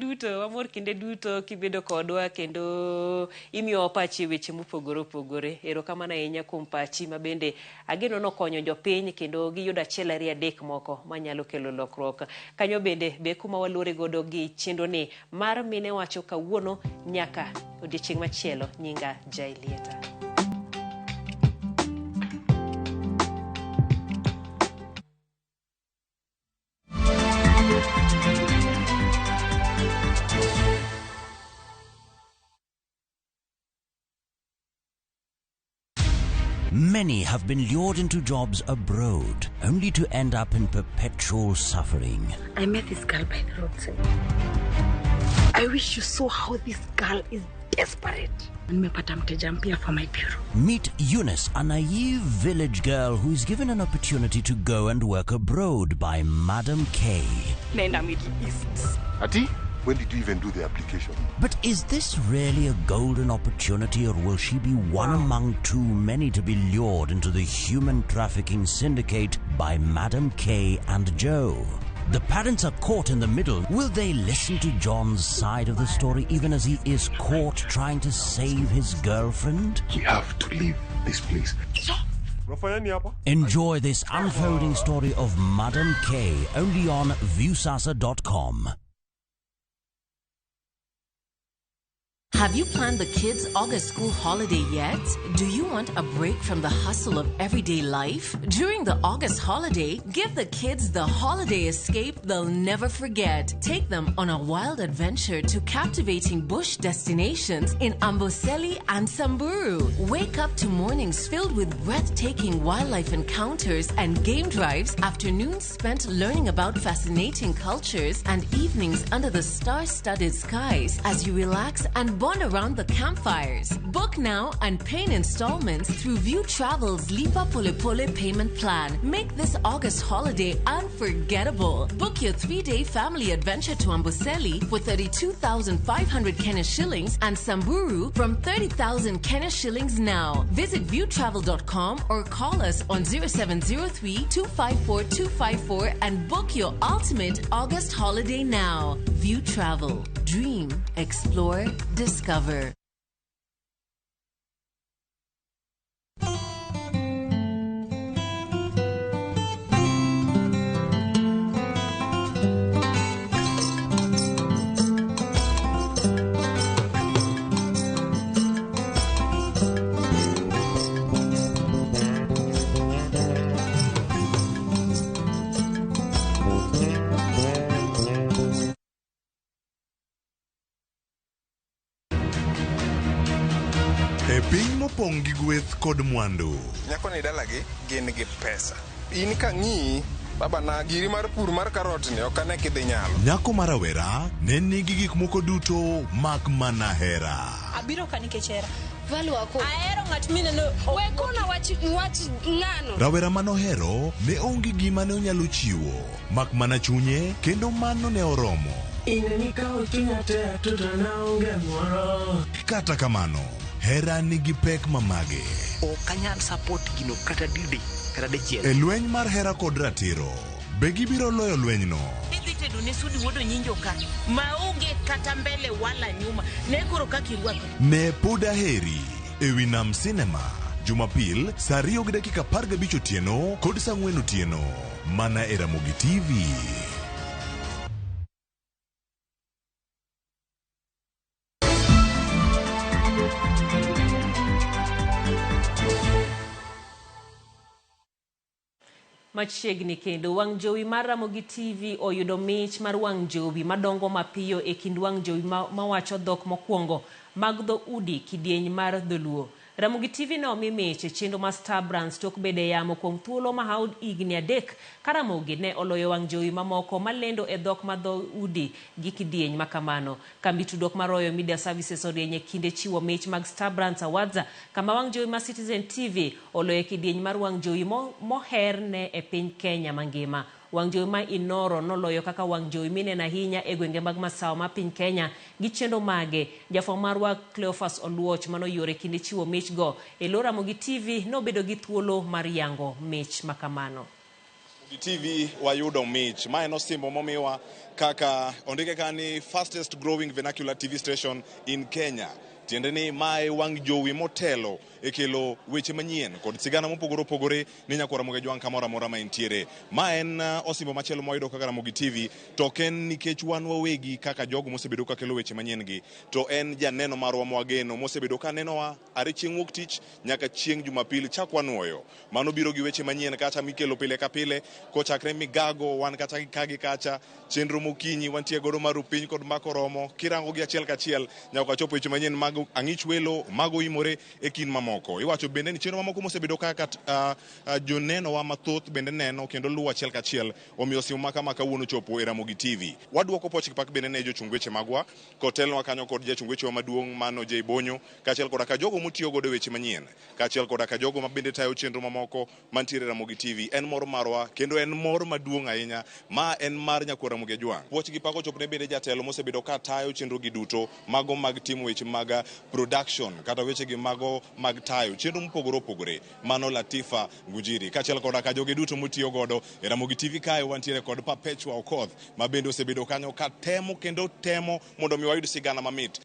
duto kibedo kodwa kendo imiyowa pachi e weche mopogore opogore. Erokamano ahinya kuom pachi ma bende ageno nokonyo jopiny kendo giyudo achiel ariyo adek moko manyalo kelo lokruok. Kanyo bende be kuma waluore godo gi chenro ni mar Mine Wacho kawuono nyaka odiochieng' machielo. Nyinga Jaelieta. Many have been lured into jobs abroad, only to end up in perpetual suffering. I met this girl by the roadside. I wish you saw how this girl is desperate. Nimepata mteja mpya for my bureau. Meet Eunice, a naive village girl who is given an opportunity to go and work abroad by Madam K. Nenda Middle East. Ati? When did you even do the application? But is this really a golden opportunity, or will she be one among too many to be lured into the human trafficking syndicate by Madam K and Joe? The parents are caught in the middle. Will they listen to John's side of the story even as he is caught trying to save his girlfriend? We have to leave this place. Enjoy this unfolding story of Madam K only on Viusasa.com. Have you planned the kids' August school holiday yet? Do you want a break from the hustle of everyday life? During the August holiday, give the kids the holiday escape they'll never forget. Take them on a wild adventure to captivating bush destinations in Amboseli and Samburu. Wake up to mornings filled with breathtaking wildlife encounters and game drives, afternoons spent learning about fascinating cultures, and evenings under the star-studded skies as you relax and bond around the campfires. Book now and pay in installments through View Travel's Lipa Pole Pole payment plan. Make this August holiday unforgettable. Book your 3-day family adventure to Amboseli for 32,500 Kenya shillings and Samburu from 30,000 Kenya shillings now. Visit viewtravel.com or call us on 0703 254 254 and book your ultimate August holiday now. View Travel. Dream, explore, discover. E piny mopong' gi gweth kod mwandu. Nyako ni dalagi gin gi pesa. In kang'iyi, baba na giri mar pur mar karot ni ok ane kidhi nyalo. Nyako ma rawera ne nigi gik moko duto mak mana hera. Abiro ka nikech hera. Valwako. Ahero ng'at mineno. We kona wach wach ng'ano. Rawera manohero ne onge gima ne onyalo chiwo mak mana chunye kendo mano ne oromo. In nikawo chunya te to naonge moro. Kata kamano, hera nigi pek mamage. Ok anyal support gino kata didi kata dichiel. E lweny mar hera kod ratiro, be gibiro loyo lwenyno? Idhi tedo ne Sudi wuod Onyinjo ka maonge kata mbele wala nyuma ne koro kaka irwako. Ne Pod Aheri e wi Nam Cinema Jumapil saa 2:15 otieno kod saa 4 otieno mana e Ramogi TV. Machiegni kendo wang' jowi mar Ramogi TV oyudo mich mar wang' jowi madongo mapiyo e kind wang' jowi mawacho dhok mokwongo mag dhoudi kidieny mar dholuo. Ramogi TV ne omi mich e chenro mar Star Brands tok bedo e yamo kuom thuolo mahawo higni 3 ka Ramogi ne oloyo wang' jowi mamoko malendo e dhok ma dhoudi gi kidieny makamano. Kambi tudruok mar Royal Media Services orieny e kinde chiwo mich mag Star Brands Awards kama wang' jowi mar Citizen TV oloyo e kidieny mar wang' jowi moher ne e piny Kenya mangima. Wang' jowi ma Inoro noloyo kaka wang' jowi mineno ahinya e gwenge mag masawa ma piny Kenya gi chenro mage. Jafwambo marwa Cleophas Oluoch manoyuoro e kinde chiwo mich go e lo Ramogi TV nobedo gi thuolo mar yango mich makamano. Ramogi TV wayudo mich. Ma en osimbo momiwa kaka ondike ka ni fastest growing vernacular TV station in Kenya. Tiende ni mae wang' jowi motelo e kelo weche manyien kod sigana mopogore opogore ne nyakwar Ramogi Ajwang' kamoro amora ma entiere. Ma en osimbo machielo mwayudo kaka Ramogi TV, to ok en nikech wan wawegi kaka jogo mosebedo ka kelo weche manyien gi, to en janeno marwa mwageno mosebedo ka nenowa are chieng' wuok tich nyaka chieng' Jumapil chak wanuoyo. Mano biro gi weche manyien kacha mikelo pile ka pile kochakre migago wan kacha gi ka gi kacha chenro mokinyi wantie godo mar piny kod mako romo kirango gi achiel kachiel nyaka wachopo weche manyien mag ang'ich welo mago imore e kind mamoko. Iwacho bende ni chenro mamoko mosebedo kaka joneno wa mathoth bende neno kendo luwo achiel kachiel, omiyo simu ma kama kawuono chopo e Ramogi TV. Wadwoko poch gi pak bende ne jochung weche magwa kotelnwa kanyo kod jachung weche wa maduong' mano Jay Bonyo, kaachiel koda ka jogo motiyo godo e weche manyien, kaachiel koda ka jogo ma bende tayo chenro mamoko mantiere e Ramogi TV. En mor marwa kendo en mor maduong' ahinya ma en mar nyakwar Ramogi Ajwang'. Puoch gi pak ochopne bende jatelo mosebedo ka tayo chenro gi duto mago mag timo weche mag production kata weche gi mago mag tayo chenro mopogore opogore, mano Latifa Ngujiri, kaachiel koda ka joge duto motiyo godo e Ramogi TV. Kae wantiere kod Perpetua Okoth ma bende osebedo kanyo ka temo kendo temo mondo mi wayud sigana mamit.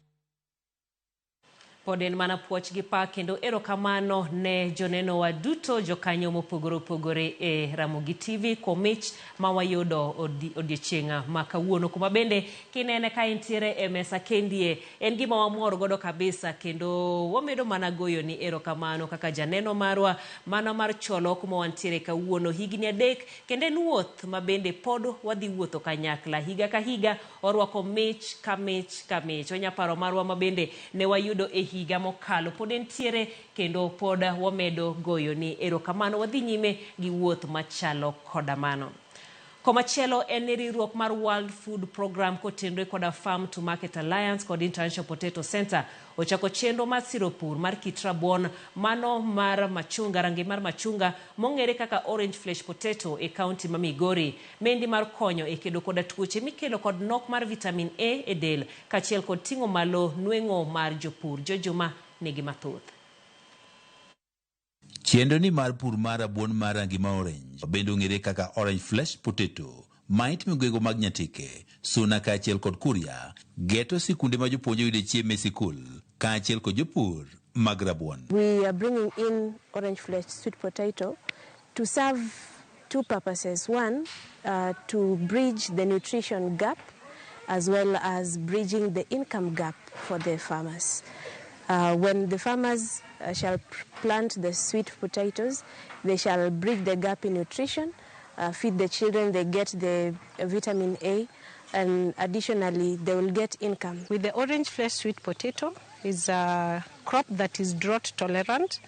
Pod en mana puoch gi pak kendo erokamano ne jonenowa duto jokanyo mopogore opogore e Ramogi TV kuom mich ma wayudo odiechieng' ma kawuono, kuma bende kinene ka entiere e mesa kendie en gima wamor godo kabisa kendo wamedo mana goyo ni erokamano kaka janeno marwa mano mar cholo kuma wantiere kawuono higni 3 kendo en wuoth ma bende pod wadhi wuotho kanyakla higa ka higa orwako mich ka mich ka mich. Wanyaparo marwa ma bende ne wayudo e higa mokalo pod entiere kendo pod wamedo goyo ni erokamano. Wadhi nyime gi wuoth machalo koda mano. Komachielo en ni riwruok mar World Food Program kotenore koda Farm to Market Alliance kod International Potato Center ochako chenro mar siro pur mar kit rabuon mano mar machunga, rangi mar machunga mong'ere kaka orange flesh potato e kaunti ma Migori. Mendi mar konyo e kedo koda tuoche mikelo kod nok mar vitamin A e del kaachiel kod ting'o malo nweng'o mar jopur. Jojuma nigi mathoth. Chenro ni mar pur mar rabuon mar rangi ma orange bende ong'ere kaka orange flesh potato ma itimo e gwenge mag Nyatike, Suna kaachiel kod Kuria, geto sikunde ma jopuonjre yude chiemo e sikul kaachiel kod jopur mag rabuon. We are bringing in orange flesh sweet potato to serve two purposes. One, to bridge the nutrition gap as well as bridging the income gap for the farmers. When the farmers shall plant the sweet potatoes, they shall bridge the gap in nutrition, feed the children, they get the vitamin A, and additionally they will get income. With the orange flesh sweet potato is a crop that is drought tolerant.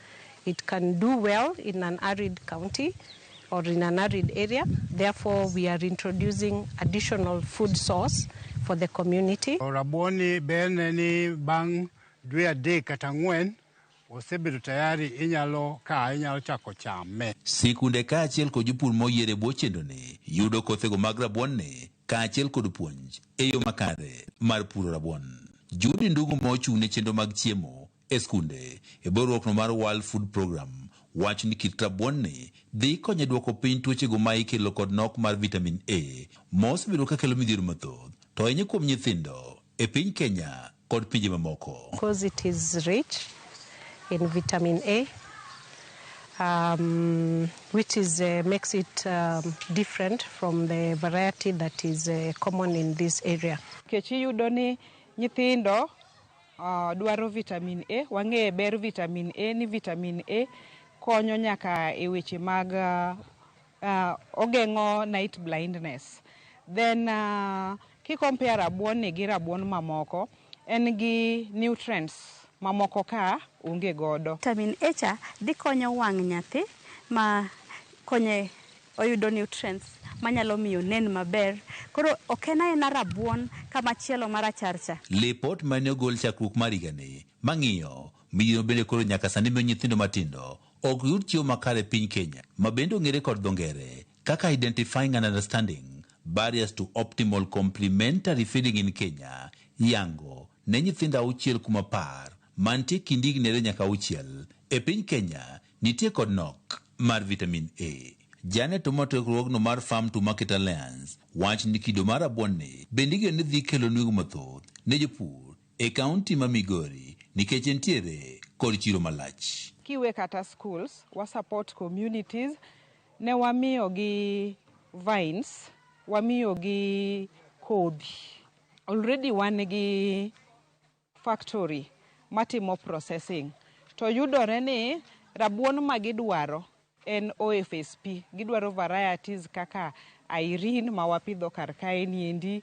It can do well in an arid county or in an arid area. Therefore, we are introducing additional food source for the community. Rabuoni berne ni bang' dwe 3 kata 4 osebedo tayari inyalo kaye, inyalo chako chame. Sikunde kaachiel kod jopur moyier e bwo chenroni yudo kothego mag rabuon-ni kaachiel kod puonj e yo makare mar puro rabuon. Judy Ndungu ma ochung' ne chenro mag chiemo e skunde e bwo riwruokno mar World Food Program wacho ni kit rabuon-ni dhi konyo e duoko piny tuochego ma ikelo kod nok mar vitamin A ma osebedo ka kelo midhiero mathoth to ahinya kuom nyithindo e piny Kenya kod pinje mamoko. Because it is rich in vitamin A, which is makes it different from the variety that is common in this area. Nikech iyudo ni nyithindo dwaro vitamin A, wang'eyo ber vitamin A ni vitamin A konyo nyaka e weche mag ogeng'o night blindness. Then ki compare rabuon ni gi rabuon mamoko, en gi nutrients mamoko ka onge godo. Vitamin A cha dhi konyo wang' nyathi ma konye oyudo nutrients manyalo miyo nen maber. Koro ok en aena rabuon kamachielo marachar cha. Lipot mane ogol chakruok mar higani mang'iyo midhiero bende koro nyaka sani miyo nyithindo matindo ok yud chiemo makare e piny Kenya ma bende ong'ere kod dho ngere kaka Identifying and Understanding Barriers to Optimal Complementary Feeding in Kenya yango ne nyithindo 6 kuom 10 mantie kind higni 2 nyaka 6 e piny Kenya nitie kod nok mar vitamin A. Janet Omoto e riwruogno mar Farm to Market Alliance wacho ni kido mar rabuon-ni bende igeno ni dhi kelo nweng'o mathoth ne jopur e kaunti ma Migori nikech entiere kod chiro malach. Kiwe kata schools, wa support communities, ne wamiyo gi vines, wamiyo gi kodhi. Already wan gi factory matimo processing. To yudore ni rabuon ma gidwaro en OFSP. Gidwaro varieties kaka Irene ma wapidho kar kae niendi,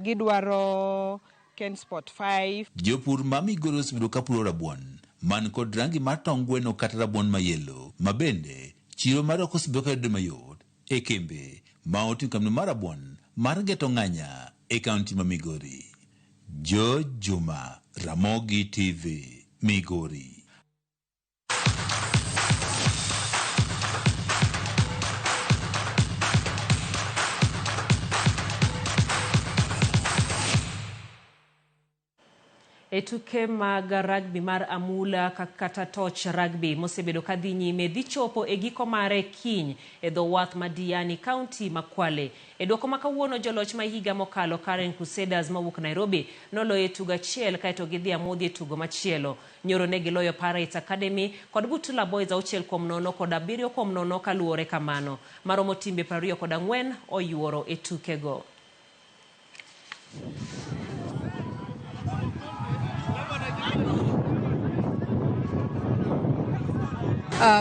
gidwaro Kensport 5. Jopur ma Migori osebedo ka puro rabuon man kod rangi mar tong gweno kata rabuon ma yellow ma bende chiro mare ok osebedo ka yudore mayot e kembe ma oting'o kambi mar rabuon mar Geto Ng'anya e kaunti ma Migori. George Juma, Ramogi TV, Migori. E tuke mag rugby mar amula kata toch rugby mosebedo ka dhi nyime dhi chopo e giko mare kiny e dho wath ma Diani, kaunti ma Kwale. E duoko ma kawuono joloch ma higa mokalo Karen Crusaders mawuok Nairobi noloyo e tugo achiel kaeto gidhi amodhi e tugo machielo. Nyoro ne giloyo Pirates Academy kod Butula Boys 6-0 kod 7-0 kaluwore kamano. Maromo timbe 24 oyuoro e tukego.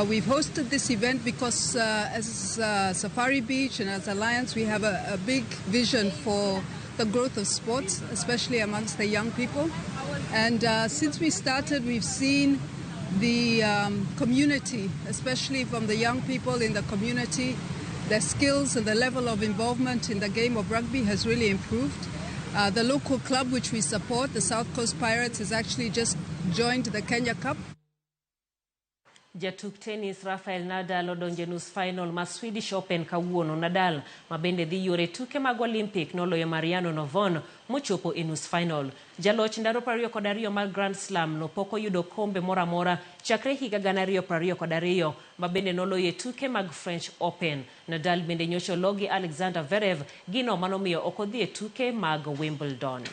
We've hosted this event because as Safari Beach and as Alliance, we have a big vision for the growth of sports, especially amongst the young people. And since we started, we've seen the community, especially from the young people in the community, their skills and the level of involvement in the game of rugby has really improved. The local club which we support, the South Coast Pirates, has actually just joined the Kenya Cup. Jatuk tennis Rafael Nadal odonjo e nus final mar Swedish Open kawuono. Nadal ma bende dhi yore tuke mag Olympic noloyo Mariano Novon mochopo e nus final. Jaloch ndalo 22 mar Grand Slam no pok oyudo kombe moro amora chakre higa 2022 ma bende noloyo e tuke mag French Open. Nadal bende nyocha olo gi Alexander Zverev, gino manomiyo ok odhi e tuke mag Wimbledon.